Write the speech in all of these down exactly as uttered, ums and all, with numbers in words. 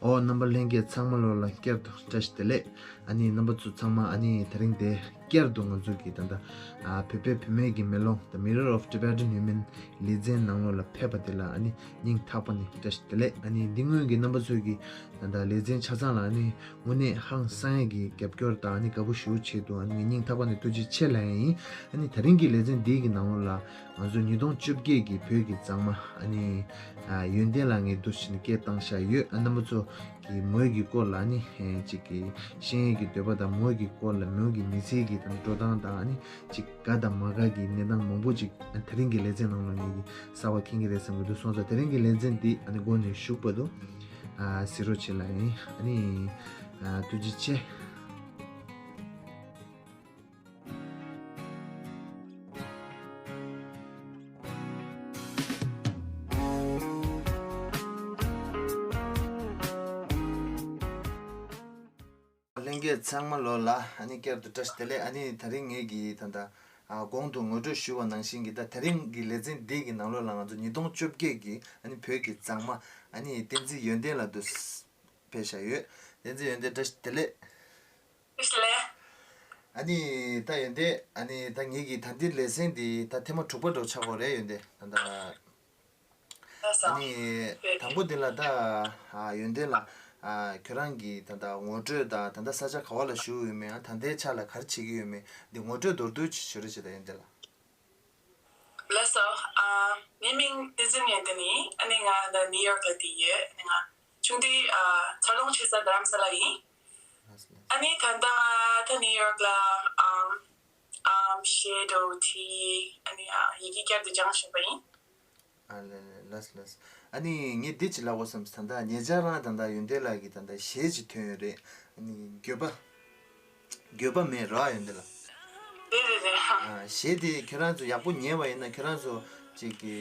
ཨོ། རྣམ་པ་ལྷན་རྒྱས་ཚང་མ་ལོ་ལ་བསྐྱར་དུ་བཀྲ་ཤིས་བདེ་ལེགས། ཨ་ནི་རྣམ་པ་ཚོ་ཚང་མ་ཨ་ནི་དེ་རིང་དེ་བསྐྱར་དུ་ང་ཚོ་གི་ད་ལྟ་ཨ་བོད་པའི་བུད་མེད་ཀྱི་མེ་ལོང་The Mirror of Tibetan Women ལེ་ཚན་ནང་ལོ་ལ་ཕེབས་པ་དེ་ལ་ཨ་ནི་སྙིང་ཐག་པ་ནས་བཀྲ་ཤིས་བདེ་ལེགས། ཨ་ནི་འདི་སྔོན་གྱི་རྣམ་པ་ཚོས་ཀྱི་ད་ལྟ་ལེ་ཚན་ཆ་ཚང་ལ་ཨ་ནི་དངོས་གནས་ཧང་སང་ཡས་ཀྱི་རྒྱབ་སྐྱོར་དང་ཨ་ནི་དགའ་པོ་ཞེ་པོ་བྱེད་འདུག་ཨ་ནི་སྙིང་ཐག་པ་ནས་ཐུགས་རྗེ་ཆེ་ལབ་ཡ་ཡིན། ཨ་ནི་དེ་རིང་གི་ལེ་ཚན་འདི་གི་ནང་ལོ་ལ་ང་ཚོ་ཉིས་སྟོང་བཅོ་བརྒྱད་ཀྱི་བོད་ཀྱི་གཙང་མ་ཨ་ནི་ཨ་ཡོན་ཏན་ལགས་ངས་འདུག་བྱས་ནས་སྐད་བཏང་བཞག་ཡོད། ཨ་རྣམ་པ་ཚོ་གི་མོས་ཀྱི་སྐོར་ལ་ཨ་ནི་ཨེ་ཅིག་གི་ཤེས་ཡས་ཀྱི་འདོད་པ་དང་མོས་ཀྱི་སྐོར་ལ་མོས་ཀྱི་མི་ཚེ་གི་དང་འགྲོ་སྟངས་དང་ཨ་ནི་ཅིག་དགའ་དང་མ་དགའ་གི་གནས་སྟངས་མང་པོ་ཅིག་ཨ་དེ་རིང་གི་ལེ་ཚན་ནང་ལོ་ངེད་ཀྱི་གསར་བ་མཁྱེན་གྱི་རེད་བསམ་གྱི་འདུག་སོང་ཙང་དེ་རིང་གི་ལེ་ཚན་འདི་ཨ་ནི་འགོ་ནས་གཞུག་བར་དུ་ཨ་གཟིགས་རོགས་བྱེད་ལབ་ཡིན། ཨ་ནི་ཨ་ཐུགས་རྗེ་ཆེ། ལྷན་རྒྱས་ཚང་མ་ལོ་ལ་ཨ་ནི་བསྐྱར་དུ་བཀྲ་ཤིས་བདེ་ལེགས། ཨ་ནི་དེ་རིང་ངེད་ཀྱིས་ད་ལྟ་ཨ་གོང་དུ་ངོ་སྤྲོད་ཞུས་པ་ནང་བཞིན་གྱི་ད་དེ་རིང་གི་ལེ་ཚན་འདི་གི་ནང་ལོ་ལ་ང་ཚོ་ཉིས་སྟོང་བཅོ་བརྒྱད་ཀྱི་ཨ་ནི་བོད་ཀྱི་གཙང་མ་ཨ་ནི་བསྟན་འཛིན་ཡོན་ཏན་ལགས་འདུག་ཕེབས་བཞག་ཡོད། བསྟན་འཛིན་ཡོན་ཏན་བཀྲ་ཤིས་བདེ་ལེགས། བཀྲ་ཤིས་བདེ་ལེགས། ཨ་ནི་ད་ཡོན་ཏན་ཨ་ནི་ད་ངེད་ཀྱི་ད་འདི་ལེ་ཚན་འདི་ད་ཐེངས་མ་དྲུག་པ་འདྲ་ཆགས་ཀྱི་རེད་ཡོན་ཏན་ད་ལྟ། ལགས་སོ། ཨ་ནི་དང་པོ་འདི་ལ་ད་ཨ་ཡོན་ཏན་ལགས་ཨ་ཁྱོད་རང་གི་ད་ལྟ་ངོ་སྤྲོད་དང་ད་ལྟ་ས་ཆ་ག་བ་ལ་བཞུགས་ཡོད་མེད་ཨ་ད་ལྟའི་ཆ་ལ་ག་རེ་བྱེད་ཀྱི་ཡོད་མེད་འདི་ངོ་སྤྲོད་མདོར་བསྡུས་ཅིག་ཞུ་རོགས་བྱེད་དང་ཡོན་ཏན་ལགས། ལགས་སོ། ཨ་ངའི་མིང་བསྟན་འཛིན་ཡོན་ཏན་ཡིན། ཨ་ནི་ང་ད་ནིའུ་ཡོག་ལ་བསྡད་ཡོད། ཨ་ནི་ང་ཆུང་དུས་ཨ་འཚར་ལོངས་བྱས་ས་རྡ་རམ་ས་ལ་ཡིན། ལགས་སོ་ལགས་སོ། ཨ་ནི་ད་ལྟ་ད་ནིའུ་ཡོག་ལ་ཨམ་ཨམ་གཞས་འདྲ་བོ་བྲིས། ཨ་ནི་ཨ་ཡི་གེ་བསྐྱར་དུ་སྦྱངས་བཞིན་པ་ཡིན། ཨ་ལས་ལས་ལགས་ལགས། ཨ་ནི་ངས་འདི་ཅིག་ལབ་དགོས་བསམ། ད་ལྟ་ཉེ་ཆར་རང་ད་ལྟ་ཡོན་ཏན་ལགས་ཀྱི་ད་ལྟ་གཞས་ཅིག་ཐོན་ཡོད་རེད། ཨ་ནི་འགྱོད་པ། འགྱོད་པ་མེད་རོགས་ཡོན་ཏན་ལགས། རེད་རེད་རེད། ཨ་གཞས་དེ་ཁྱེད་རང་ཚོ་ཡག་པོ་ཉན་པ་ཡིན་ན་ཁྱེད་རང་ཚོ་ཅིག་གི་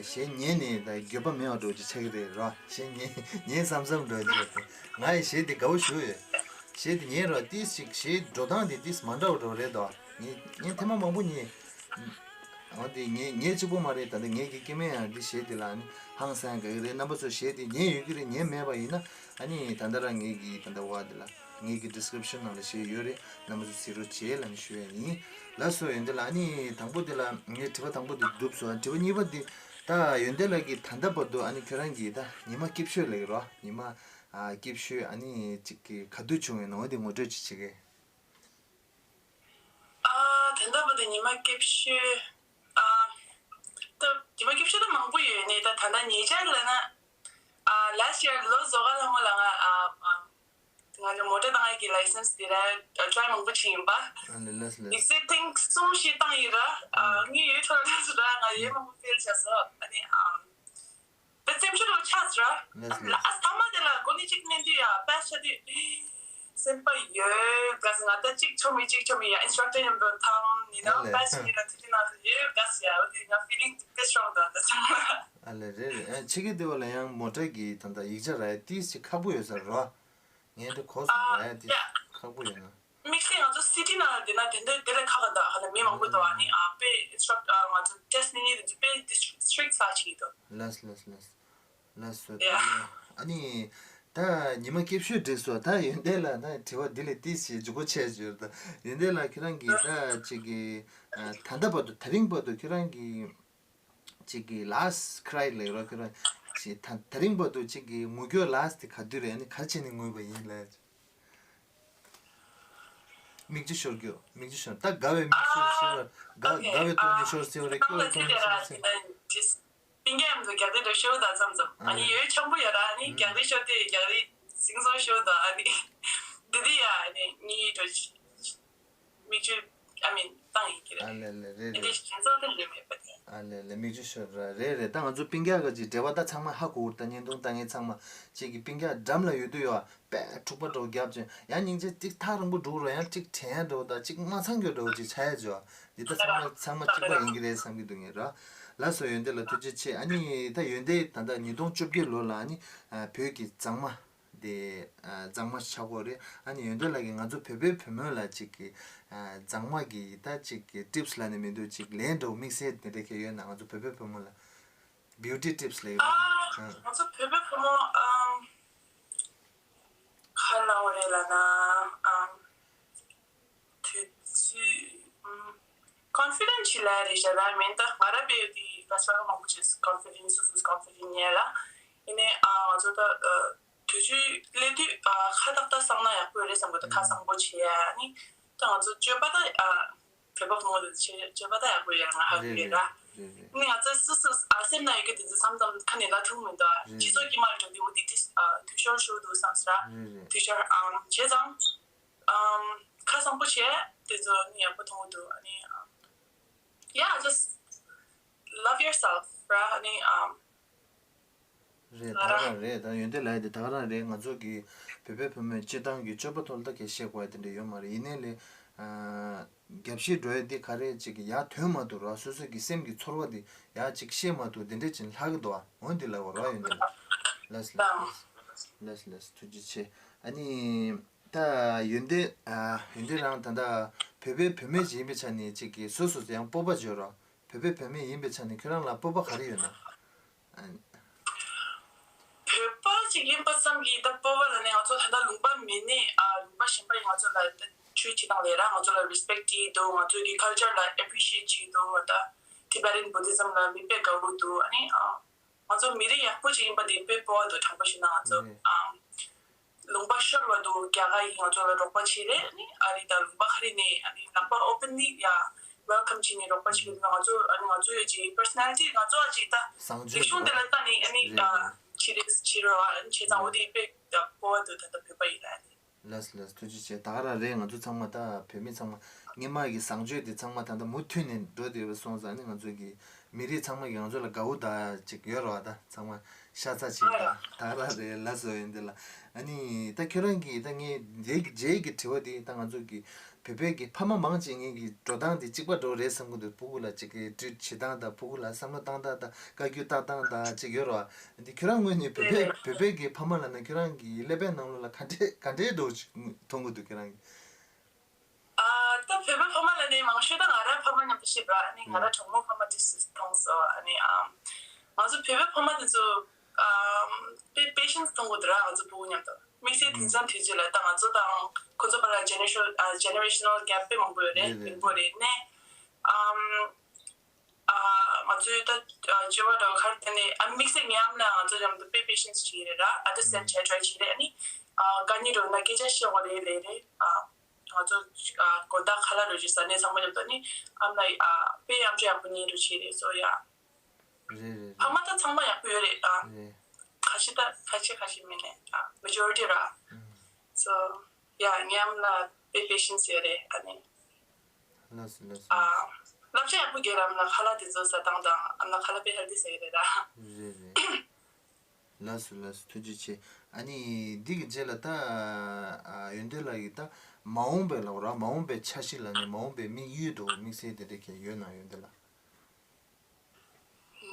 གཞས་ཉན་ནས་ད་འགྱོད་པ་མེད་པ་འདྲ་བོ་ཅིག་ཆགས་ཀྱི་རེད་རོགས། གཞས་ཉན་ཉན་བསམ་བསམ་འདྲ་བོ་ཅིག་རེད། ང་ཡི་གཞས་དེ་དགའ་བོ་ཞུ་ཡོད། གཞས་དེ་ཉན་རོགས། ཏིས་ཅིག་གཞས་འགྲོ་སྟངས་དེ་ཏིས་མ་འདྲ་བ་འདྲ་བོ་རེད་དོ། ངས་ངས་ཐེངས་མ་མང་པོ་ཉན། འོ་དེ་ངས་ངས་གཅིག་པོ་མ་རེད། ད་ལྟ་ངས་ཀྱི་སྐྱེ་དམན་ཡང་འདི་གཞས་དེ་ལ་ནི་ཧང་སང་དགའ་གི་རེད། རྣམ་པ་ཚོ་གཞས་དེ་ཉན་ཡོད་ཀྱི་རེད། ཉན་མེད་པ་ཡིན་ན་ཨ་ནི་ད་ལྟ་རང་ངས་ཀྱི་ད་ལྟ་བ་དེ་ལ་ངས་ཀྱི་ཌི་སི་ཀི་རིབ་ཤན་ནང་ལ་བཞག་ཡོད་རེད། རྣམ་པ་ཚོ་གཟིགས་རོགས་བྱེད་ལབ་ནས་ཞུ་ཡ་ཡིན། ལགས་སོ་ཡོན་ཏན་ལགས། ཨ་ནི་དང་པོ་དེ་ལ་ངས་དྲི་བ་དང་པོ་དེ་བསྡུས་སོང་། དྲི་བ་གཉིས་པ་དེ་ད་ཡོན་ཏན་ལགས་ཀྱིས་ད་ལྟ་བར་དུ་ཨ་ནི་ཁྱོད་རང་གི་ད་ཉི་མ་སྐྱིད་ཤོས་ལབ་ཀྱི་རོ། ཉི་མ་ཨ་སྐྱིད་ཤོས་ཨ་ནི་ཅིག་གི་ག་དུས་བྱུང་ཡོད་ན་འོ་དེ་ངོ་སྤྲོད་ཅིག་བྱེད་གི། ཨ་ད་ལྟ་བར་དུ་ཉི་མ་སྐྱིད་ཤོས། ཨ་ད་ཉི་མ་སྐྱིད་ཤོས་ད་མང་པོ་ཡོད་ནས། ད་ད་ལྟ་ཉེ་ཆར་ལབ་ན། ཨ་ལ་སི་ཡར་ལོ་རྫོགས་ག་ལ་སྔོན་ལ་ང་ཨ་ཨ་ང་ལ་མོ་ཊ་བཏང་ཡག་གི་ལའི་སེན་སི་དེ་ར་ཊ་རའི་མང་པོ་བྱས་ཡིན་པ། ཨ་ལེ་ལགས་ལགས། ཡིག་ཚད་ཐེངས་གསུམ་ཞིག་བཏང་ཡིན་ར། ཨ་ཨ་ངའི་ཡོད་ཐོག་ལ་སུ་ར་ང་ཡོད་མང་པོ་ཕེལ་བྱས་སོང་། ཨ་ནི་ཨ། དཔེ་སེམས་ཤུགས་རུ་ཆགས་ར། ལགས་ལགས། ལ་ཨ་ཐ་མ་དེ་ལ་གོ་ནི་གཅིག་མིན་དུས་ཡ་པས་ཆ་དུས་སེམས་པ་ཡོད་དགའ་སི་ང་ད་གཅིག་ཆོ་མི་གཅིག་ཆོ་མི་ཡ་ཨིན་སི་ཊྲག་ཊར་ཡོད་འགྲོ་ཐང་ནི་ན་ཨ་ལས། པས་ཆ་ནི་ལ་ཐུགས་རྗེ་གནང་སོ་ཡོད་དགའ་སི་ཡ། འོ་དེ་ང་ཕི་ལིང་དཔེ་སི་ཊོང་དང་ད་ཚང་མ། ཨ་ལས་རེད་རེད། ཨ་ཕྱི་གི་དེ་བ་ལ་ཡང་མོ་ཊ་གི་ད་ད་ཡིག་ཆ་ར་ཡ་ཏིས་ཅིག་ཁག་པོ་ཡོད་ས་རོ། ངས་དེ་གོ་སོང་། ཨ་ར་ཡ་ཏིས་ཡ། ཁག་པོ་ཡོད་ན། དམིགས་བསལ་ང་ཚོ་སི་ཊི་ནང་ལ་བསྡད་ན་དེ་འདྲ་དེ་ལས་ཁག་ག་འདུག་ཧ་ལམ་མི་མང་པོ་འདུག་ཨ་ནི་ཨ་དཔེ་ཨིན་སི་ཊྲག་ཨ་ང་ཚོ་ཊེ་སི་ཊི་ནི་ནི་དེ་ཚོ་དཔེ་སི་ཊི་རིག་ས་ཆེ་འདུག་ལགས་ལགས་ལགས། ལགས་སོ། ཡ། ཨ་ནི་ད་ཉི་མ་སྐྱིད་ཤོས་འགྲིག་སོང་། ད་ཡོན་ཏན་ལགས་ད་དྲི་བ་འདི་ལས་ཏིས་ཞེས་འཇུག་གོ་ཆེ་ཞུ་ར། ད་ཡོན་ཏན་ལགས་ཁྱེད་རང་གིས་ད་ཅིག་གི་ཨ་ད་ལྟ་བར་དུ་ད་རིང་བར་དུ་ཁྱེད་རང་གི་ཅིག་གི་ལཱ་སི་ཁི་རའི་ལབ་རོགས་ཁྱོད་རང་ཅིག་ད་ད་རིང་བར་དུ་ཅིག་གི་ངུ་སྐྱོ་ལཱ་སི་དེ་ག་དུས་རེད། ཨ་ནི་ག་རེ་བྱས་ནས་ངུས་པ་ཡིན་ལབ། མིག་ཆུ་ཤོར་རྒྱུ། མིག་ཆུ་ཤོར། ད་དགའ་བའི་མིག་ཆུ་ཤོར་བ། དགའ་དགའ་བའི་ཐོག་ནས་ཤོར་སེ་བ་རེད། སྐྱོ་བའི་ཐོག་ནས་ཤོར་སེ་བ། སྤུན་ཀྱག་མཉམ་དུ་རྒྱག་དེ་འགྲོ་ཤོར་ད་མཚམས་མཚམས། ཨ་ནི་ཡོད་ཆེན་པོ་ཡོད་ར། ཨ་ནི་རྒྱག་དེ་ཤོར་དེ་རྒྱག་དེ་སིང་སོང་ཤོར་ད། ཨ་ནི་དེ་དེ་ཡ་ཨ་ནི་གཉིས་འགྲོ། མིག་ཆུ་ཨ་མིན་བཏང་ཡིན་གྱི་རེད། ཨ་ལེ་ལེ་རེད་རེད། དེ་གཞན་ཚོ་དེ་ལས་མེད་པ་དེ། ཨ་ལེ་ལེ་མིག་ཆུ་ཤོར་ར། རེད་རེད། ད་ང་ཚོ་སྤུན་ཀྱག་ག་ཅིག་འབྲེལ་བ་ད་ཚང་མ་ཧ་གོ་གི་རེད། ད་བརྙན་ཐུང་ལྟ་མཁན་ཚང་མ་ཅིག་གི་སྤུན་ཀྱག་འགྲམ་ལ་ཡོད་དུས་ཡོད་པས་འཁྲུག་པ་འགྲོ་རྒྱབ་ཅིང་ཡང་སྙིང་རྗེ་ཅིག་ཐག་རིང་པོ་འགྲོ་རོགས། ཡང་ཅིག་དྲན་ཡ་འགྲོ་ད་ཅིག་མ་ཚང་རྒྱུ་འགྲོ་ཅིག་ཆ་ཡ་འཇོ། འདི་ད་ཚང་མ་ཚང་མ་གཅིག་པ་ཡིན་གྱི་རེད་བསམ་གྱི་འདུག་ངས་ར། ལགས་སོ་ཡོན་ཏན་ལ་ཐུགས་རྗེ་ཆེ། ཨ་ནི་ད་ཡོན་ཏན་ད་ལྟ་ཉིས་སྟོང་བཅོ་བརྒྱད་ལོ་ལ་ཨ་ནི་བོད་ཀྱི་མཛངས་མ། དེ་ཨ་གཙང་མ་ཆགས་ཀྱི་རེད། ཨ་ནི་ཡོན་ཏན་ལགས་ཀྱིས་ང་ཚོ་བོད་པའི་བུ་མོ་ལ་ཅིག་གི་ཨ་གཙང་མ་གི་ད་ཅིག་གི་ཊིབ་སི་ལབ་ནས་མི་འདུག་ཅིག་ལན་འདྲ་བོ་དམིགས་བསལ་དེ་འདྲ་གང་ཡོད་ན། ང་ཚོ་བོད་པའི་བུ་མོ་ལ་བིའུ་ཊི་ཊིབ་སི་ལབ་ཡོད་ཨ། ཨ་ང་ཚོ་བོད་པའི་བུ་མོ་ཨམ་ ཕྱི་ལ་རེད་ཤག་ར་མིན་ད་ང་ར་པའི་དེ་ལ་ས་མང་པོ་ཅིག་ཀོན་ཕི་ཌེན་སི་སོ་སོ་ཀོན་ཕི་ཌེན་སི་ཉལ་ལ། ཡིན་ནའི་ཨ་ང་ཚོ་ད་དུས་ཚོད་སླེབས་དུས་ཨ་ཁ་ཏག་ཏག་བསམ་ན་ཡག་པོ་རེད་བསམ་གི་འདུག་ཁ་བཟང་པོ་བྱེད་ཡ་ནི་ད་ང་ཚོ་སྤྱོད་པ་ད་ཨ་བོད་པ་བུ་མོ་དེ་ཚོ་སྤྱོད་པ་ད་ཡག་པོ་ཡོད་ང་ཧ་གོ་ཡོད་ར། རེད་རེད། ནི་ང་ཚོ་སུ་སུ་ཨ་སེམས་ན་ཡོད་གི་དེ་ཚོ་མཚམས་མཚམས་ཁ་ནས་ལ་ཐུག་མི་འདུག་རེད། སྤྱི་ཚོགས་ཀྱི་མར་འགྲོ་དུས་འོ་དེ་དེ་ཨ་དུས་ཤོར་ཤོར་འདུག་བསམ་སྲ། རེད་རེད། དུས་ཤོར་ཨམ་བྱས་ཙང་ཨམ་ཁ་བཟང་པོ་བྱས་དེ་ཚོ་ནི་ཡག་པོ་མཐོང་གི་འདུག་ཨ་ནི་ཨམ་yeah, just love yourself ར་ཨ་ནི་ཨམ། རེད། ད་ག་རང་རེད། ད་ཡོན་ཏན་ལགས་དེ་ད་ག་རང་རེད། ང་ཚོ་གི་བོད་པའི་བུ་མོའི་སྤྱིར་བཏང་གི་སྤྱོད་པ་ཐོག་ལ་ད་གལ་བཤད་དགོས་ཡ་དེ་འདྲ་ཡོད་མ་རེད། ཡིན་ནའི་ལས་རྒྱབ་བཤད་འགྲོ་ཡ་འདི་ག་རེ་ཅིག་ཡར་ཐོན་མ་ཐུབ་ར། སོ་སོ་གི་སེམས་ཀྱི་ཚོར་བ་དེ་ཡར་ཅིག་བཤད་མ་ཐུབ་དེ་འདྲ་ཅིག་ལྷག་གི་འདུག་ཨ། འོན་ཏེ་ལ་བ་ར་ཡོན་ཏན་ལགས། ལགས་ལགས་ལགས་ལགས་ལགས། ཐུགས་རྗེ་ཆེ། ཨ་ནི་ད་ཡོན་ཏན་ཨ་ཡོན་ཏན་རང་ད་ལྟ་བོད་པའི་བུད་མེད་ཅིག་ཡིན་པའི་ཆ་ནས་ཅིག་གི་སོ་སོ་ཡང་སྤོབས་པ་བརྗོད་རོགས། བོད་པའི་བུད་མེད་ཡིན་པའི་ཆ་ནས་ཁྱོད་རང་ལ་སྤོབས་པ་ག་རེ་ཡོད་ན། ཨ། བོད་པ་ཅིག་ཡིན་པ་ཙམ་གྱིས་ད་སྤོབས་པ་ལ་ནི་ང་ཚོ་ད་ལྟ་ལུང་པ་མེད་ནས་ཨ་ལུང་པ་གཞན་པ་ཡིས་ང་ཚོ་ལ་ད་ཆོས་བྱེད་སྟངས་ལས་ར་ང་ཚོ་ལ་རི་སི་པེག་བྱེད་འདུག་ང་ཚོ་གི་ཁལ་ཅར་ལ་ཨེ་པི་རི་ཤི་ཨེཊ་བྱེད་འདུག་ད་ཊི་བེ་ཊན་བུ་དྷི་ཛམ་ལ་མིག་དཔེ་དགའ་བོ་འདུག་ཨ་ནི་ཨ་ང་ཚོ་མི་རིགས་ཡག་པོ་ཅིག་ཡིན་པ་དེ་དཔེ་སྤོབས་པ་འདུག་དྲང་པོ་བཤད་ན་ང་ཚོ་ཨ། ལུང་པ་ཤོར་བ་འདུག་རྒྱ་གར་གྱིས་ང་ཚོ་ལ་རོགས་པ་བྱས་རེད། ཨ་ནི་ཨ་རི་དང་ལུང་པ་ག་རེ་ནས་ཨ་ནི་ལག་པ་ཨོ་པན་ལི་ཡ་ཝེལ་ཀམ་བྱས་ནས་རོགས་པ་བྱས་རེད། ང་ཚོ་ཨ་ནི་ང་ཚོ་ཡོད་ཀྱི་པར་སོ་ན་ལི་ཊི་ང་ཚོ་ཨ་ཅིག་ད་བཟང་སྤྱོད་རིག་གཞུང་དེ་ལ་ལྟ་ནས་ཨ་ནི་རེད་ཨ་རེད། བྱས་རེད་བྱས་རོགས་ཨ་ནི་བྱས་ཙང་འོ་དེ་དཔེ་སྤོབས་པ་འདུག་ད་ལྟ་བོད་པ་ཡིན་ན་ཨ་ནི། ལགས་ལགས། ཐུགས་རྗེ་ཆེ། ད་ག་རང་རེད། ང་ཚོ་ཚང་མ་ད་བོད་མི་ཚང་མ་སྔོན་མ་གི་བཟང་སྤྱོད་དེ་ཚང་མ་ད་ལྟ་མུ་མཐུད་ནས་འགྲོ་བསྡད་པ་སོང་ཙང་ནི་ང་ཚོ་གི་མི་རིགས་ཚང་མ་གི་ང་ཚོ་ལ་དགའ་བོ་ད་ཅིག་ཡོད་རེད་བ། ད་ཚང་མ་ཤ་ཚ་བྱེད་ད་ད་ག་རང་རེད། ལགས་སོ་ཡོན་ཏན་ལགས། ཨ་ནི་ད་ཁྱོད་རང་གི་ད་ངའི་རྗེས་ཀྱི་རྗེས་ཀྱི་དྲི་བ་དེ་ད་ང་ཚོ་གི་བོད་པའི་གི་ཕ་མ་མང་ཆེ་ངེད་ཀྱི་འགྲོ་སྟངས་དེ་གཅིག་པ་འདྲ་བོ་རེད་བསམ་གི་འདུག་ཕྲུ་གུ་ལ་ཅིག་གི་ཊི་རིཊ་བྱེད་སྟངས་དང་ཕྲུ་གུ་ལ་བསམ་བློ་བཏང་སྟངས་དང་བཀའ་བཀྱོན་བཏང་སྟངས་དང་ཅིག་ཡོད་རེད་བ། འདི་ཁྱོད་རང་ངོས་ནས་བོད་པའི་བོད་པའི་གི་ཕ་མ་ལབ་ན་ཁྱོད་རང་གི་ཀླད་པའི་ནང་ལོགས་ལ་ག་འདྲས་ག་འདྲས་འདྲ་བོ་ཅིག་མཐོང་གི་འདུག་ཁྱོད་རང་གི། ཨ་ད་བོད་པའི་ཕ་མ་ལབ་ནས་མང་ཤོས་ད་ང་རའི་ཕ་མ་མཉམ་དུ་བཤད་པ་ཨ་ནི་ང་རའི་གྲོགས་མོ་ཕ་མ་དེ་སུ་མཐོང་སོང་ཨ་ནི་ཨམ་ང་ཚོ་བོད་པའི་ཕ་མ་དེ་ཚོ་ཨམ་དཔེ་པེ་ཤན་སི་མཐོང་གི་འདུག་ར། ང་ཚོ་ཕྲུ་གུ་མཉམ་དུ་དམིགས་བསལ་དེང་སང་དུས་ཚོད་ལ་ད་ང་ཚོ་དང་ཁོ་ཚོ་བར་ལ་ཇེ་ནེ་རེ་ཤན་ཨ་ཇེ་ནེ་རེ་ཤ་ནལ་གེབ་དཔེ་མང་པོ་ཡོད་རེད། རེད་རེད་རིང་པོ་རེད་ནས་ཨམ། ཨ་ང་ཚོས་ད་ཨ་བཅོས་མ་འདྲ་བ་ག་རེ་བཏོན་ནས་ཨ་དམིགས་བསལ་ངའི་ཨ་མ་ལགས་ང་ཚོ་མཉམ་དུ་དཔེ་པེ་ཤན་སི་བྱེད་ཀྱི་རེད་ར། ཨ་ད་སེམས་ཆེ་ཊ་རའི་བྱེད་རེད། ཨ་ནི་ཨ་དཀའ་ངལ་འགྲོ་ན་སྐད་ཆ་བཤད་དགོས་རེད་ལས་རེད། ཨ་ང་ཚོ་ཨ་དགོང་དག་ཁ་ལག་རོལ་རྒྱུ་ཟ་ནས་ཚང་མ་མཉམ་དུ་ཨ་ནི་ཨ་མ་ལགས་ཨ་དཔེ་ཨམ་ཅོག་ཡག་པོ་ཉན་རོགས་བྱེད་རེད། སོ་ཡ། རེད་རེད་ཕ་རེད། མ་ད་ཚང་མ་ཡག་པོ་ཡོད་རེད་ཨ། རེད། ཁ་ཤས་ད་ཁ་ཤས་ཁ་ཤས་མིན་ནས་ཨ་མེ་ཇོ་རི་ཊི་ར། ཨ་སོ་ཡ་ངའི་ཨ་མ་ལགས་དཔེ་པེ་ཤན་སི་ཡོད་རེད་ཨ་ནི། ལགས་སོ་ལགས་སོ། ཨ་བསླབ་བྱ་ཡག་པོ་རྒྱག་ར། ཨ་མ་ལགས་ཁ་ལག་དེ་ཚོ་ཟ་སྟངས་དང་ཨ་མ་ལགས་ཁ་ལག་དཔེ་ཧེལ་ཐི་ཟ་ཡི་རེད་ར། རེད་རེད། ལགས་སོ་ལགས་སོ། ཐུགས་རྗེ་ཆེ། ཨ་ནི་འདི་གི་རྗེས་ལ་ད་ཨ་ཡོན་ཏན་ལགས་ཀྱིས་ད་མ་འོངས་པའི་ལབ་ར་མ་འོངས་པའི་འཆར་གཞི་ལབ་ནས་མ་འོངས་པའི་དམིགས་ཡུལ་དང་དམིགས་བསལ་དེ་འདྲ་གང་ཡོད་ན་ཡོན་ཏན་ལགས།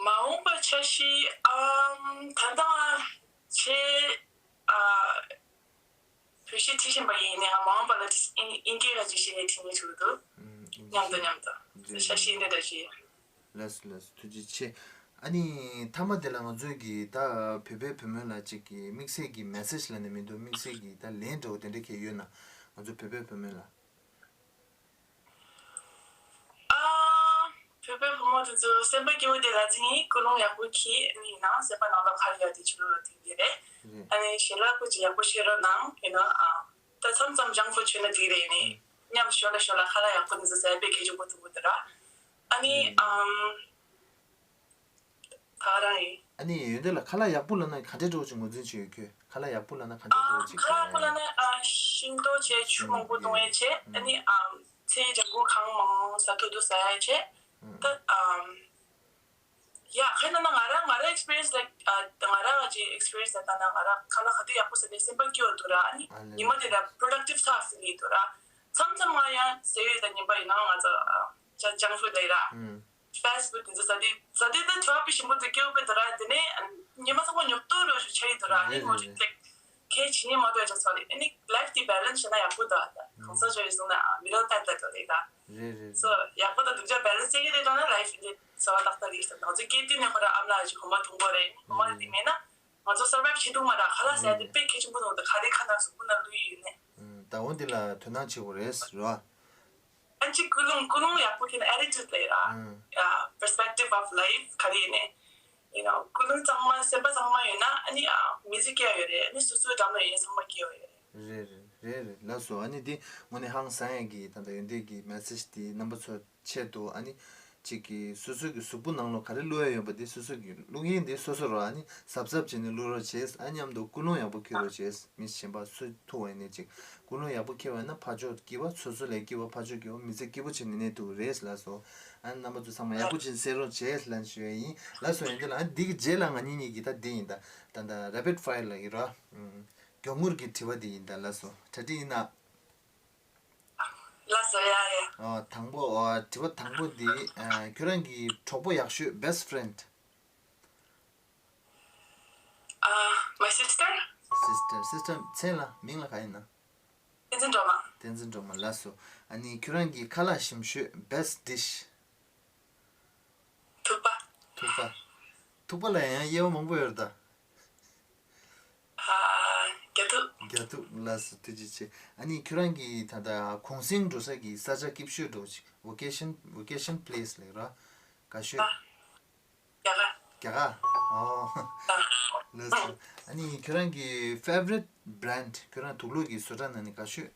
མ་འོངས་པ་འཆར་གཞི་ཨམ་ད་ལྟ་ཆེ་ཨ་བོད་གཞས་ཁྲིད་བཞིན་པ་ཡིན་ནའང་མ་འོངས་པ་ལ་ཨིན་ཨིན་སྐད་ལ་ཅིག་བཤད་ནས་ཁྲིད་ངེས་བྱུང་འདུག་ཨུམ། མཉམ་དུ་མཉམ་དུ་འཆར་གཞི་འདི་འདྲ་ཞིག་ལགས་སོ་ལགས་སོ། ཐུགས་རྗེ་ཆེ། ཨ་ནི་མཐའ་མ་དེ་ལ་ང་ཚོས་ཀྱི་ད་བོད་པའི་བུ་མོ་ལ་ཅིག་གི་དམིགས་བསལ་གྱི་མེ་སེ་ཇི་ལབ་ནས་མི་འདུག་དམིགས་བསལ་གྱི་ད་ལན་འདྲ་བོ་དེ་འདྲ་གང་ཡོད་ན་ང་ཚོ་བོད་པའི་བུ་མོ་ལ། ཨ། བོད་པའི་བུ་མོ་དེ་ཚོ་སེམས་པ་སྐྱིད་པོ་དེ་ལ་བརྩི་ངེས། ཀུན་སློང་ཡག་པོ་གྱིས་ནི་ཡིན་ནའང་སེམས་པ་ནང་ལ་ཁ་ཡོད་དེ་ཆུ་ལོག་ལ་དེ་འདི་རེད། རེད། ཨ་ནི་ཞལ་ལག་ཀུ་ཅི་ཡག་པོ་བཤད་རོགས་གནང་ཡིན་ནའང་ཨ། ད་མཚམས་མཚམས་ཇང་ཕུ་ཌི་མཆོད་ན་དེ་རེད་ནི། ཨ། མཉམ་ཞོར་ལ་ཞོར་ལ་ཁ་ལག་ཡག་པོ་དེ་ཚོ་ཟ་ཡ་དཔེ་གལ་ཆེན་པོ་མཐོང་གི་འདུག་ར། ཨ་ནི་ཨམ། ད་ག་རང་ཡིན། ཨ་ནི་ཡོན་ཏན་ལགས་ཁ་ལག་ཡག་པོ་ལབ་ན་ག་འདྲས་འདྲ་བོ་ཅིག་ངོས་འཛིན་བྱེད་ཡོད་ཁྱོད། ཁ་ལག་ཡག་པོ་ལབ་ན་ག་འདྲས་འདྲ་བོ་ཅིག་ཨ་ཁ་ལག་ཡག་པོ་ལབ་ན་ཨ་ཤིང་ཏོག་བྱས་ཆུ་མང་པོ་བཏུང་ཡས་བྱས། ཨ་ནི་ཨམ་ཚལ་ལྗང་གུ་གང་མང་ཟ་ཐུབ་ཐུབ་ཟ་ཡས་བྱས། ད་ཨམ་ཡ་ཁ་ན་ན་ང་རང་ང་རང་ཨེག་སི་པི་རི་ཡན་སི་ལའིཀ་ཨ་ང་རང་གི་ཨེག་སི་པི་རི་ཡན་སི་ལ་ལྟ་ན་ང་རང་ཁ་ལག་ག་དུས་ཡག་པོ་ཟ་ནས་སེམས་པ་སྐྱིད་པོ་འདུག་ར། ཨ་ནི་ཨ་ལེ། ཉི་མ་དེ་འདྲ་པྲོ་ཌག་ཊིབ་ཚ་ཧ་ཕི་ལི་འདུག་ར། མཚམས་མཚམས་ང་ཡང་ཟས་ཡོད་ད་ཉིན་པ་ཡིན་ནའང་ང་ཚོ་ཨ་ཇ་ཇང་ཕུ་ཌི་ལབ་ར། ཨུམ། ཕེ་སི་ཊི་ཕུཌ་དེ་ཚོ་ཟ་དུས་ཟ་དུས་ད་དྲི་བ་དཔེ་ཞིམ་པོ་འདུག་སྐྱེ་བོ་དཔེ་འདུག་ར། དེ་ནས་ཉི་མ་ཚང་མ་ཉོབ་ཏོ་རུ་ཞིག་ཆགས་ཡི་འདུག་ར། ཨ་ནི་རེད་ངོ་རེད་རེད། ལེགས་ཁས་ཆེ་ཉིན་མ་འདུག་ཡ་ཆ་ཚ་རེད། ཨ་ནི་ལའིཕ་དེ་བེ་ལེན་སི་བྱས་ན་ཡག་པོ་འདུག་ཨ། ད་གང་ས་ཅོ་ཡི་སོང་ན་ཨ་མི་རོ་ཏད་ཏད་འདུག་རེད་ད། རེད་རེད་སོ་རེད། ཡག་པོ་ད་སྡུག་ཅག་བེ་ལེན་སི་ཡེ་གི་རེད་ད་ན་ལའིཕ་འདི་འཚོ་བ་ཏག་ཏག་ཡིན་ས། ང་ཚོ་སྐྱེ་དུས་ནས་ཁོ་ར་ཨ་མ་ལ་ཞིག་གོམ་པ་ཐུང་པོ་རེད། གོམ་པ་ལ་དེ་མེད་ན་ང་ཚོ་སར་བའིབ་བྱེད་ཐུབ་མ་ར། ཁ་ལག་ཟ་ཡ་དེ་དཔེ་གལ་ཆེན་པོ་འདུག་ད་ག་རེ་ཁ་ན་གཟུགས་པོ་ན་ལུས་ཡོད་ནས། ད་འོ་འདི་ལ་དོ་སྣང་བྱེད་དགོས་རེད་རོ། ཨ་ཅིག་ ཀུན་སློང་ཀུན་སློང་ཡག་པོ་ཁྱེར་ན་attitude ལ་ཡ། ཨ། Yeah, perspective of life ག་རེ་ཡིན་ནའི། You know, ཀུན་སློང་གཙང་མ་སེམས་པ་གཙང་མ་ཡོད་ན་ཨ་ནི་ཨ་མི་ཚེ་སྐྱེལ་ཡ་ཡོད་རེད། ཨ་ནི་སོ་སོའི་འགྲམ་ལ་ཡོད་ན་ཚང་མ་སྐྱེལ་ཡ་ཡོད་རེད། རེད་རེད་རེད་རེད། ལགས་སོ། ཨ་ནི་འདི་དངོས་གནས་ཧང་སང་ཡ་གི་ད་ལྟ་ཡོན་ཏན་གྱི་message འདི་རྣམ་པ་ཚོ་ཆེད་དུ། ཨ་ནི་གཅིག་གིས་སོ་སོ་གི་གཟུགས་པོ་ནང་ལོགས་ག་རེ་བླུག་ཡ་ཡོད་པ་དེ་སོ་སོ་གིས་བླུག་ཡིན་དེ་སོ་སོ་རོ། ཨ་ནི་གཟབ་གཟབ་བྱས་ནས་བླུག་རོགས་བྱེད། ཨ་མཉམ་དུ་ཀུན་སློང་ཡག་པོ་འཁྱེར་རོགས་བྱེད། མི་གཞན་པ་སུ་ཐུག་པ་ཡིན་ནའི་གཅིག་ཀུན་སློང་ཡག་པོ་འཁྱེར་བ་ཡིན་ན་ཕར་ཕྱོགས་སྐྱིད་པ། སོ་སོ་ལ་སྐྱིད་པ། ཕར་ཕྱོགས་སྐྱིད་པ། མི་ཚེ་སྐྱིད་པོ་བྱས་ནས་གནས་ཐུབ་རེད། ལགས་སོ། ཨ་ནི་རྣམ་པ་ཚོ་ཚང་མ་ཡག་པོ་བྱས་ནས་གསན་རོགས་བྱེད་ལབ་ཞུ་ཡ་ཡིན། ལགས་སོ། ཡིན་དེ་ལ་ཨ་ནི་འདི་གི་རྗེས་ལ་ང་གཉིས་གཉིས་ཀྱི་ད་འདི་ཡིན་ད། ད་ད་rapid fire ལ་ཡིན་རོ། ཨུམ། མགྱོགས་མྱུར་གྱི་དྲི་བ་འདི་ཡིན་ད། ལགས་སོ། གྲ་སྒྲིག་ཡིན་ན། ལགས་སོ། ཡ་ཡ། ཨོ། དང་པོ། ཨོ། དྲི་བ་དང་པོ་འདི། ཨ། ཁྱོད་རང་གི་གྲོགས་པོ་ཡག་ཤོས། best friend། ཨ། My sister། Sister། Sister མཚན་ལ་མིང་ལ་ག་ཡིན་ན། བསྟན་འཛིན་སྒྲོལ་མ། བསྟན་འཛིན་སྒྲོལ་མ། ལགས་སོ། ཨ་ནི་ཁྱོད་རང་གི་ཁ་ལག་ཞིམ་ཤོས། best dish། ཐུག་པ། ཐུག་པ། ཐུག་པ་ལ་ཡང་དབྱེ་བ་མང་པོ་ཡོད་རེད་ད། ཨ། རྒྱ་ཐུག་རྒྱ་ཐུག། ལགས་སོ། ཐུགས་རྗེ་ཆེ། ཨ་ནི་ཁྱོད་རང་གི་ད་ལྟ་གུང་གསེང་འགྲོ་ས་གི་ས་ཆ་སྐྱིད་ཤོས་འདྲ་བོ་ཅིག vacation vacation place ལབ་ར། དགའ་ཤོས། ཨ། རྒྱ་གར། རྒྱ་གར། ཨོ། ཨ། ལགས་སོ། ཨ་ནི་ཁྱོད་རང་གི་favorite brand། ཁྱོད་རང་དུག་ལོག་གི་བཟོ་གྲྭ་ནང་ནས་དགའ་ཤོས།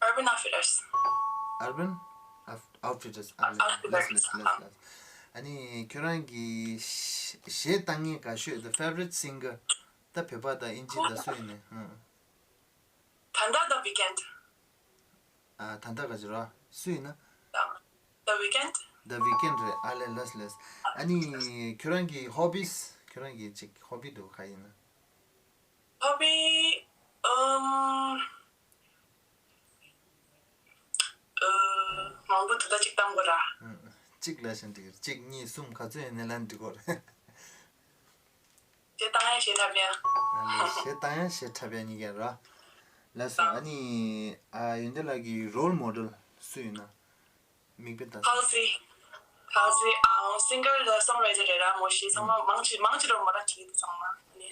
Urban Outfitters། Urban Outf- Outfitters། ཨ། ལགས། Outfitters། ལགས། ལགས། ལགས། ཨ་ནི་ཁྱོད་རང་གི་གཞས་གཏོང་མཁན་དགའ་ཤོས། The favorite singer། ད་བོད་པ་དང་དབྱིན་ཇི་དང་སུ་ཡིན་ནའི། ཨ། ད་ལྟ་The Weeknd། ཨ། ད་ལྟ་ག་ཅི་ར། སུ་ཡིན་ན། The Weeknd། The Weeknd རེད། ཨ་ལས། ལགས། ལགས། ཨ་ནི་ཁྱོད་རང་གི་hobbies། ཁྱོད་རང་གི་ཅིག་hobby འདུག་ག་ཡིན་ན། Hobby། ཨམ། ཨ། མང་པོ་འདུག་ད་གཅིག་བཏང་དགོས་ར། ཨ། གཅིག་ལབ་བཞིན་འགྲིག་གི་རེད། གཅིག་གཉིས་གསུམ་ག་ཚོད་ཡིན་ནའི་ལབ་འགྲིག་གི་རེད། གཞས་བཏང་ཡ་གཞས་འཁྲབ་ཡ། ཨ་ནི་གཞས་བཏང་ཡ་གཞས་འཁྲབ་ཡ་གཉིས་ཀ་ར། ལགས་སོ། ཨ་ནི། ཨ། ཡོན་ཏན་ལགས་ཀྱི་role model སུ་ཡིན་ན། མིག་དཔེ་ལྟ་ས། Halsey། Halsey། ཨ། singer དང་song writer རེད་ར། མོ་ཞིག་ཚང་མ་མང་ཆེ་མང་ཆེ་རོ་མོ་རང་བྲིས་འདུག་ཚང་མ་ནི།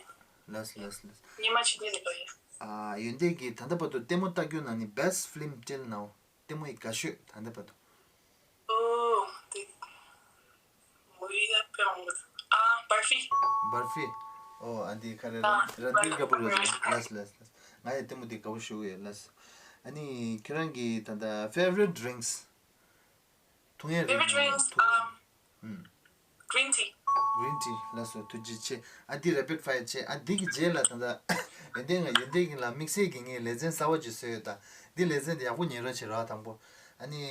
ལགས། ལགས། ལགས། ཉི་མ་ཆུ་ནི་རེད་ལོ་ཡ། ཨ། ཡོན་ཏན་གྱིས་ད་ལྟ་བར་དུ་ལྟད་མོ་ལྟ་རྒྱུ་ནང་ནས་best film till now། ལྟད་མོ་ཡི་དགའ་ཤོས་ད་ལྟ་བར་དུ། ཨོ། དེ། མོ་ཡི་ཡ་དཔེ་མང་པོ་འདུག་ཨ། Barfi། Barfi། ཨོ། ཨ། འདི་ག་རེ། ཨ། རན་རན་བྷིར་ཀ་པུར་རེད། ལགས། ལགས། ལགས། ང་ཡི་ལྟད་མོ་འདི་དགའ་པོ་ཞེ་པོ་ཡོད། ལགས། ཨ་ནི་ཁྱོད་རང་གི་ད་ལྟ་favorite drinks། འཐུང་ཡ་རིགས། Favorite drinks། འཐུང་ཡ། ཨམ། ཨུམ། Green tea། Green tea། ལགས་སོ། ཐུགས་རྗེ་ཆེ། ཨ། འདི་rapid fire བྱས། ཨ། འདི་གི་རྗེས་ལ་ད་ལྟ་ཡོན་ཏན་ང་ཡོན་ཏན་གྱི་ལ་དམིགས་བསལ་གྱི་ངས་ལེ་ཚན་གསར་པ་ཅིག་བཟོས་ཡོད་ད། འདི་ལེ་ཚན་འདི་ཡག་པོ་ཉན་རོགས་བྱེད་རོགས། དང་པོ། ཨ་ནི་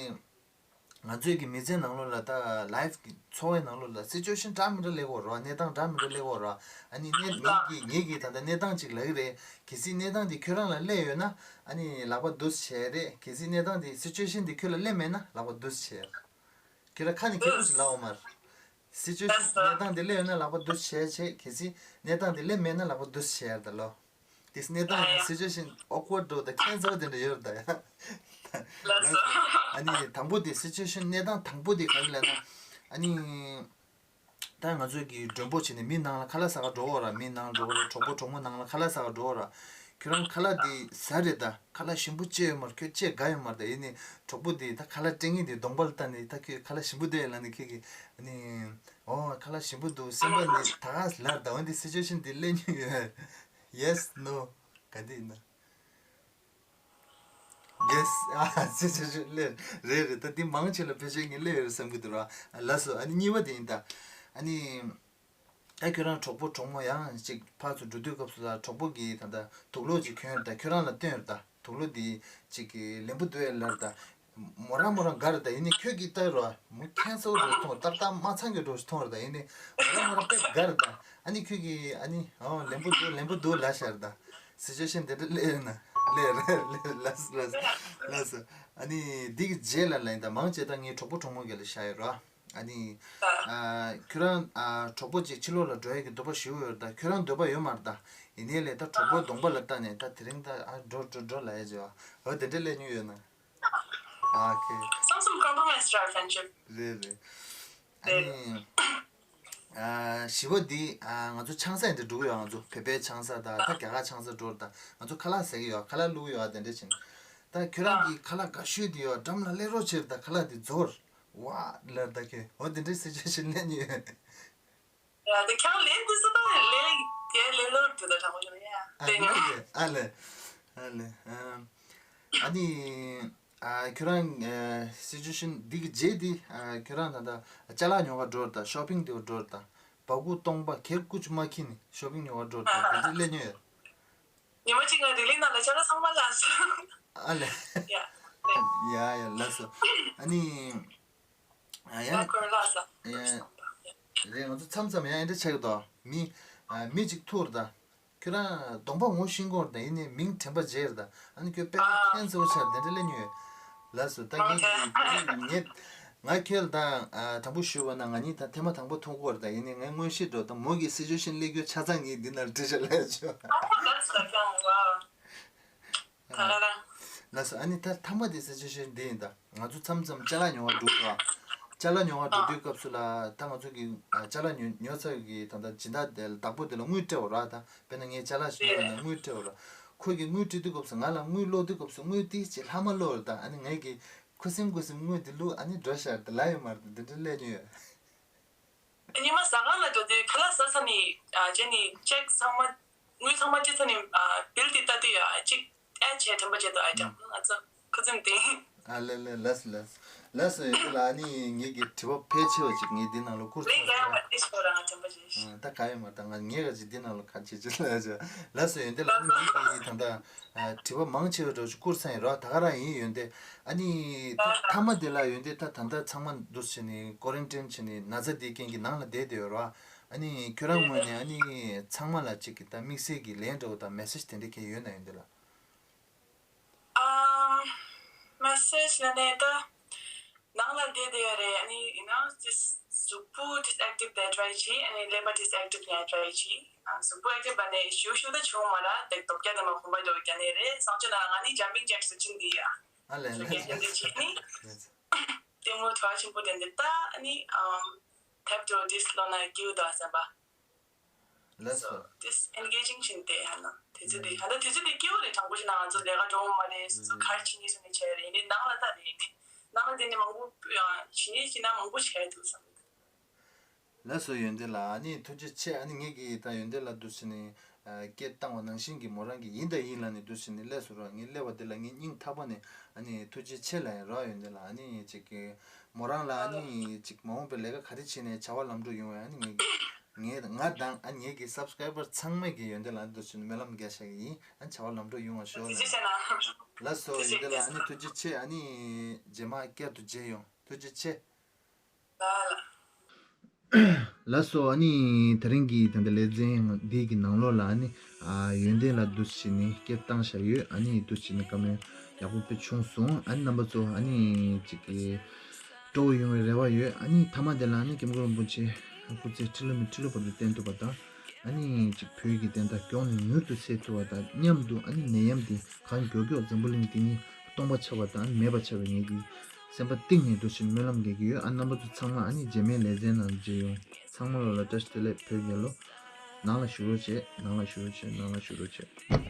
ང་ཚོའི་གི་མི་ཚེ་ནང་ལོགས་ལ་ད་life གི་འཚོ་བའི་ནང་ལོགས་ལ་situation འདྲ་མི་འདྲ་སླེབས་ཀྱི་ཡོད་རེད་བ། གནས་སྟངས་འདྲ་མི་འདྲ་སླེབས་ཀྱི་ཡོད་རེད་བ། ཨ་ནི་ངས་ངས་ཀྱི་ངས་ཀྱི་ད་ལྟ་གནས་སྟངས་ཅིག་ལབ་ཀྱི་རེད། གལ་སྲིད་གནས་སྟངས་འདི་ཁྱོད་རང་ལ་སླེབས་ཡོད་ན་ཨ་ནི་ལག་པ་འདུག་སེ་བྱེད་ཡ་རེད། གལ་སྲིད་གནས་སྟངས་འདི་situation འདི་ཁྱོད་ལ་སླེབས་མེད་ན་ལག་པ་འདུག་སེ་བྱེད་ཡ་རེད། ཁྱོད་རང་ཁ་ནས་ཁེ་པོ་ཞིག་ལབ་འོང་མ་རེད། situation གནས་སྟངས་འདི་སླེབས་ཡོད་ན་ལག་པ་འདུག་སེ་བྱེད་ཡ་བྱེད། གལ་སྲིད་གནས་སྟངས་འདི་སླེབས་མེད་ན་ལག་པ་འདུག་སེ་བྱེད་ཡ་རེད་ད་ལོ། དེ་གནས་སྟངས་ཡང་situation awkward འགྲོ་དང་ཁྱད་མཚར་དེ་འདྲ་ཡོད་རེད་ད་ཡ། ལགས་སོ། ཨ་ནི་དང་པོ་དེ་situation གནས་སྟངས་དང་པོ་དེ་ག་རེ་ལབ་ན། ཨ་ནི་ད་ང་ཚོ་གི་མགྲོན་པོ་བྱས་ནས་མི་ནང་ལ་ཁ་ལག་ཟ་ག་འགྲོ་འོ་ར། མི་ནང་འགྲོ་འོ་ར། གྲོགས་པོ་གྲོགས་མོ་ནང་ལ་ཁ་ལག་ཟ་ག་འགྲོ་འོ་ར། ཁྱོད་རང་ཁ་ལག་དེ་ཟ་རེད་ད། ཁ་ལག་ཞིམ་པོ་ཅི་ཡོད་མ་རེད། ཁྱོད་ཅི་དགའ་ཡོད་མ་རེད་ད། ཡིན་ནའི་གྲོགས་པོ་དེ་ད་ཁ་ལག་སྤྲད་མཁན་དེ་གདོང་པ་ལ་ལྟ་ནས་ད་ཁྱོད་ཁ་ལག་ཞིམ་པོ་འདུག་ཡ་ལབ་ནས་ཁྱོད་ཀྱིས་ཨ་ནི་ཨོ་ཁ་ལག་ཞིམ་པོ་འདུག་སེམས་པ་ནས་ད་ག་ལབ་ད། འོན་ཏེ་situation དེ་སླེབས་མྱོང་ཡོད། Yes no ག་འདི་ཡིན་ན། Yes ཨ་ཙི་ཙི་ཙི་སླེབས་རེད་རེད། ད་འདི་མང་ཆེ་ལ་ཕལ་ཆེར་ངས་སླེབས་ཡོད་རེད་བསམ་གྱི་འདུག་ར། ལགས་སོ། ཨ་ནི་གཉིས་པ་དེ་ཡིན་ད། ཨ་ནི་ད་ཁྱོད་རང་གྲོགས་པོ་གྲོགས་མོ་ཡང་ཅིག་ཕར་ཚུར་འགྲོ་དུས་སྐབས་སུ་ལ་གྲོགས་པོ་གིས་ད་ལྟ་དུག་ལོག་ཅིག་གྱོན་ཡོད་ད། ཁྱོད་རང་ལ་སྟོན་ཡོད་ད། དུག་ལོག་འདི་ཅིག་གི་ལེན་པོ་འདུག་ཡ་ལར་ད། མོ་རང་མོ་རང་དགའ་རེད་ད། ཡིན་ནའི་ཁྱོད་ཀྱིས་ལྟ་རོགས། མོ་ཁྱད་མཚར་པོ་འདྲ་མཐོང་། ཏག་ཏག་མ་ཚང་གི་འདྲ་མཐོང་རེད་ད། ཡིན་ནའི་མོ་རང་མོ་རང་དཔེ་དགའ་རེད་ད། ཨ་ནི་ཁྱོད་ཀྱིས་ཨ་ནི་ཨོ་ལེན་པོ་འདུག་ལེན་པོ་འདུག་ལབ་ཤག་རེད་ད། situation དེ་འདྲ་སླེབས་ཡོད་ན། སླེབས་རེད་སླེབས། ལགས་ལགས་ལགས་སོ། ཨ་ནི་འདི་གི་རྗེས་ལ་ལ་ཡིན་ད། མང་ཆེ་ད་ངའི་གྲོགས་པོ་གྲོགས་མོ་གི་ལ་བཞག་ཡོད་རོགས། ཨ་ནི་ཨ་ཁྱོད་རང་ཨ་གྲོགས་པོ་ཅིག་ཕྱི་ལོགས་ལ་འགྲོ་ཡ་གི་འདོད་པ་ཞེ་པོ་ཡོད་རེད་ད། ཁྱོད་རང་འདོད་པ་ཡོད་མ་རེད་ད། ཡིན་ནའི་ལས་ད་གྲོགས་པོའི་གདོང་པ་ལ་ལྟ་ནས་ད་དེ་རིང་ད་ཨ་འགྲོ་འགྲོ་འགྲོ་ལབ་ཡ་ཅིག་ཡོད། འོ་དེ་འདྲ་སླེབས་མྱོང་ཡོད་ན། ཨ་ཁེ། Some some compromise to our friendship. རེད་རེད། ཨ་ནི་ཨ་བཞི་པ་འདི་ཨ་ང་ཚོ་ཆང་ས་ཡིན་འདྲ་འགྲོ་གི་ཡོད། ང་ཚོ་བོད་པའི་ཆང་ས་དང་ད་རྒྱ་གར་ཆང་ས་འགྲོ་རེད་ད། ང་ཚོ་ཁ་ལག་ཟ་གི་ཡོད། ཁ་ལག་བླུག་གི་ཡོད། དེ་འདྲ་བྱས་ནས། ད་ཁྱོད་རང་གི་ཁ་ལག་དགའ་ཤོས་དེ་ཡོད་འགྲམ་ལ་སླེབས་རོགས་བྱེད་ད་ཁ་ལག་དེ་རྫོགས། ཝ་ལར་ད་ཁྱོད་འོ་དེ་འདྲའི་སི་ཅུ་ཨེ་ཤན་སླེབས་ནི་ཡོད། ཡ་དེ་ཁྱང་ལེན་དུ་སུ་དང་ལེན་ཡ་ལེན་ལོར་དུ་ད་དྲང་པོ་ཞུ་ན་ཡ། ཨ་ལེ་ཨ་ལེ་ཨ་ལེ། ཨ་ནི་ཨ་ཁྱོད་རང་སི་ཅུ་ཨེ་ཤན་འདི་གི་རྗེས་འདི་ཁྱོད་རང་ད་ལྟ་ཅ་ལག་ཉོ་ག་འགྲོ་ད་ཤོ་པིང་དེ་འགྲོ་ད་སྦ་ཁུག་སྟོང་པ་ཁེར་ཀུ་ཅུ་མ་ཁྱི་ནི་ཤོ་པིང་ཉོ་ག་འགྲོ་ད་དེ་འདྲ་སླེབས་ནི་ཡོད། ཉི་མ་གཅིག་ང་རི་ལི་ནང་ལ་ཆ་ལ་ཚང་མ་ལ་སོང་། ཨ་ལེ། ཡ། ཡ་ཡ་ལགས་སོ། ཨ་ནི། ཨ་ཡ། ཡ་ཁོར་ལ་ས། ཡ། རེད་ང་ཚོ་མཚམས་མཚམས་ཡང་འདྲ་ཆགས་ཀྱི་འདུག་མི། ཨ་མི་གཅིག་ཐུག་རེད་ད། ཁྱོད་རང་གདོང་པ་ངོ་ཤེས་ཀྱི་ཡོད་རེད་ད་ཡིན་ནའི་མིང་དྲན་པ་བརྗེད་རེད་ད། ཨ་ནི་ཁྱོད་དཔེ་ཁྱད་མཚར་པོ་ཆགས་དེ་འདྲ་སླེབས་མྱོང་ཡོད། ལགས་སོ་ད་ངས་ངས་ང་ཁྱོད་ལ་ད་ཨ་དྲང་པོ་ཞུས་པ་ན་ང་གཉིས་ད་ཐེངས་མ་དང་པོ་མཐོང་གི་ཡོད་རེད་ད་ཡིན་ནའི་ངས་མངོན་ཤེས་འགྲོ་ད་མོ་གི་སི་ཅུ་ཨེ་ཤན་སླེབས་རྒྱུ་ཆ་ཚང་ངས་འདི་ནང་བྲིས་བཞག་ལབ་ཆོག་ད་ག་རང་ལགས་སོ་ཨ་ནི་ད་ཐ་མ་དེ་སི་ཅུ་ཨེ་ཤན་འདི་ཡིན་ད། ང་ཚོ་མཚམས་མཚམས་ཅ་ལག་ཉོ་བར་འགྲོ་གི་ར། ཅ་ལག་ཉོ་བར་འགྲོ་དུས་སྐབས་སུ་ལ་ད་ང་ཚོ་གི་ཅ་ལག་ཉོ་ཉོ་ཚར་གི་ད་ལྟ་སྦྱིན་བདག་དེ་ལ་བདག་པོ་དེ་ལ་དངུལ་སྤྲད་འོ་ར་ད་དཔེར་ན་ངས་ཅ་ལག་ཞིག་ཉོས་ན་དངུལ་སྤྲད་འོ་ར། ཁོས་གི་དངུལ་སྤྲད་དུས་སྐབས་སུ་ང་ལ་དངུལ་སློག་དུས་སྐབས་སུ་དངུལ་ཏིག་ཅིག་ལྷག་མ་སློག་ར་ད་ཨ་ནི་ངས་གི་ཁུ་སིམ་ཁུ་སིམ་དངུལ་དེ་བླུག་ཨ་ནི་འགྲོ་ཤར་དེ་ལ་ཡོད་མ་རེད་དེ་འདྲ་སླེབས་ཉོས་ཡོད། ཉི་མ་ཟ་ཁང་ལ་འགྲོ་དུས་ཁ་ལག་ཟ་ས་ནི་ཨ་བྱས་ནི་ཅེག་ཚང་མ་དངུལ་ཚང་མ་སྤྲད་ས་ནི་ཨ་བིལ་དེ་ལྟ་དུས་ཨ་ཅིག་ཨེ་བྱས་དྲན་པ་བརྗེད་འདུག་ཨ་ཅག་ང་ཚོ་ཁུ་ཚུམ་དེ། ཨ་ལེ་ལེ་ལགས་སོ་ལགས་སོ་ལགས་སོ་ཡོད་དེ་ལ་ཨ་ནི་ངེད་ཀྱི་དྲི་བ་ཕལ་ཆེ་བ་ཅིག་ངས་འདི་ནང་ལ་བསྐུར་ཚར་སོང་། ད་ག་ཡོད་མ་ད་ང་ངས་ག་ཅིག་འདི་ནང་ལ་ག་ཅིག་ཅིག་ལ་ལགས་སོ་ཡོད་དེ་ལ་ཨ་ནི་ངེད་ཀྱི་ད་ལྟ། དྲི་བ་མང་ཆེ་བ་འདྲ་བོ་ཞིག་བསྐུར་ཚར་ཡིན་རོགས་ད་ག་རང་ཡིན་ཡོན་ཏན། ཨ་ནི་ད་མཐའ་མ་དེ་ལ་ཡོན་ཏན་ད་ད་ལྟ་ཚང་མ་འདུ་བྱས་ནས་ཀོ་རན་ཊིན་བྱས་ནས་ན་ཚ་དེའི་རྐྱེན་གྱིས་ནང་ལ་བསྡད་བསྡད་ཡོད་རོགས། ཨ་ནི་ཁྱོད་རང་ངོས་ནས་ཨ་ནི་ཚང་མ་ལ་གཅིག་གི་ད་དམིགས་བསལ་གྱི་ལན་འདྲ་བོ་དང་མེ་སེ་ཇི་དེ་འདྲ་གང་ཡོད་ན་ཡོན་ཏན་ལ། ཨམ། མེ་སེ་ཇི་ལ་ནས་ད། ནང་ལ་བསྡད་བསྡད་ཡོད་རེད། ཨ་ནི་ཡིན་ན་ཅིག་གཟུགས་པོ་ཅིག་ཨེག་ཊིབ་བསྡད་ཊི་རའི་བྱེད། ཨ་ནི་ཀླད་པ་ཅིག་ཨེག་ཊིབ་བསྡད་ཊི་རའི་བྱེད། ཨ་གཟུགས་པོ་ཨེག་ཊིབ་བ་ནས་ཞུ་ཞུ་ད་བྱུང་མ་ར་དེ་ལྡོག་རྒྱ་དེ་མ་ཁོམ་པ་འདྲ་བོ་རྒྱ་ནས་རེད། སང་ཆུ་ན་ང་ནི་ཇམ་པིང་ཇེག་སུ་ཅིན་འདི་ཡ། ཨ་ལས་ལས་ལས་ལས་ལས་ལས་ལས། ལྟད་མོ་དྲ་ཆེན་པོ་དེ་འདི་ལྟ། ཨ་ནི་ཨམ། དེབ་འདྲ་བོ་ཏིས་ཀློག་ན་སྐྱིད་པོ་འདུག་བསམ་པ། ལགས་སོ། This engaging ཞིག་དེ་ཧ་ན་དུས་ཚོད་དེ་ཧ་ན་དུས་ཚོད་དེ་སྐྱིད་པོ་རེད། དྲང་པོ་བཤད་ན་ང་ཚོ་ལས་ཀ་འགྲོ་འོང་མ་རེད། སོ་སོ་གར་ཕྱིན་ནས་སོ་ནས་བྱས་རེད། ཡིན་ནའི་ནང་ལ་ད་རེད། ཡིན་ནའི་ནང་ལ་དེ་ནས་མང་པོ་ཕྱིན་ནས་ཕྱིན་ན་མང་པོ་བྱས་འདུག་བསམ་གི་འདུག་ལགས་སོ་ཡོན་ཏན་ལགས། ཨ་ནི་ཐུགས་རྗེ་ཆེ། ཨ་ནི་ངེད་ཀྱིས་ད་ཡོན་ཏན་ལགས་འདུག་ཟེར་ནས་སྐད་བཏང་བ་ནང་བཞིན་གྱི་མོ་རང་གིས་ཡིན་དང་ཡིན་ལབ་ནས་འདུག་ཟེར་ནས་སླེབས་སོང་ར། ངས་སླེབས་པ་དེ་ལ་ངས་སྙིང་ཐག་པ་ནས་ཨ་ནི་ཐུགས་རྗེ་ཆེ་ལབ་ཡིན་ར་ཡོན་ཏན་ལགས། ཨ་ནི་ཅིག་གི་མོ་རང་ལ་ཨ་ནི་ཅིག་མ་འོངས་པའི་ལས་ཀ་ག་རེ་བྱས་ནས་བྱ་བ་ལམ་འགྲོ་ཡོང་བའི་ཨ་ནི་ངས་ངས་ང་དང་ཨ་ངེད་ཀྱི་སབ་སི་ཀ་རའི་བར་ཚང་མས་ཀྱི་ཡོན་ཏན་ལགས་འདུག་ཟེར་ནས་སྨོན་ལམ་རྒྱག་བཞག་གི་ཡིན། ཨ་བྱ་བ་ལམ་འགྲོ་ཡོང་བ་ཤོག་ལབ་ནས། ལགས་སོ་ཡོན་ཏན་ལགས། ཨ་ནི་ཐུགས་རྗེ་ཆེ། ཨ་ནི་རྗེས་མ་བསྐྱར་དུ་མཇལ་ཡོང་། ཐུགས་རྗེ་ཆེ། ལགས་སོ། ཨ་ནི་དེ་རིང་གི་ད་ལྟ་ལེ་ཚན་འདི་གི་ནང་ལོགས་ལ་ཨ་ནི་ཡོན་ཏན་ལགས་འདུག་སེ་བྱས་ནས་སྐད་བཏང་བཞག་ཡོད། ཨ་ནི་འདུག་སེ་བྱས་ནས་བཀའ་མོལ་ཡག་པོ་དཔེ་བྱུང་སོང་། ཨ་ནི་རྣམ་པ་ཚོ་ཨ་ནི་ཅིག་གི་སྤྲོ་བོ་ཡོང་བའི་རེ་བ་ཡོད། ཨ་ནི་མཐའ་མ་དེ་ལ་ཨ་ནི་སྐྱབས་མགོན་རིན་པོ་ཆེ་སྐུ་ཚེ་ཁྲི་ལོ་མི་ཁྲི་ལོ་བར་དུ་བརྟན་ཐུབ་པ་དང་། ཨ་ནི་ཅིག་བོད་ཀྱི་བདེན་མཐའ་མགྱོགས་ནས་མྱུར་དུ་སེལ་ཐུབ་པ་དང་མཉམ་དུ་ཨ་ནི་ནད་ཡམས་འདི་གང་མགྱོགས་མགྱོགས་འཛམ་བུ་གླིང་འདི་ནས་སྟོང་པ་ཆགས་པ་དང་མེད་པ་ཆགས་པའི་ངེད་ཀྱི་སེམས་པ་གཏིང་ནས་འདུག་སེ་སྨོན་ལམ་རྒྱག་གི་ཡོད། ཨ་རྣམ་པ་ཚོ་ཚང་མ་ཨ་ནི་རྗེས་མའི་ལེ་ཚན་ནང་མཇལ་ཡོང་། ཚང་མ་ལོ་ལ་བཀྲ་ཤིས་བདེ་ལེགས། བོད་རྒྱལ་ལོ། ནང་ལ་བཞུགས་རོགས་བྱེད། ནང་ལ་བཞུགས་རོགས་བྱེད། ནང་ལ་བཞུགས་རོགས་བྱེད།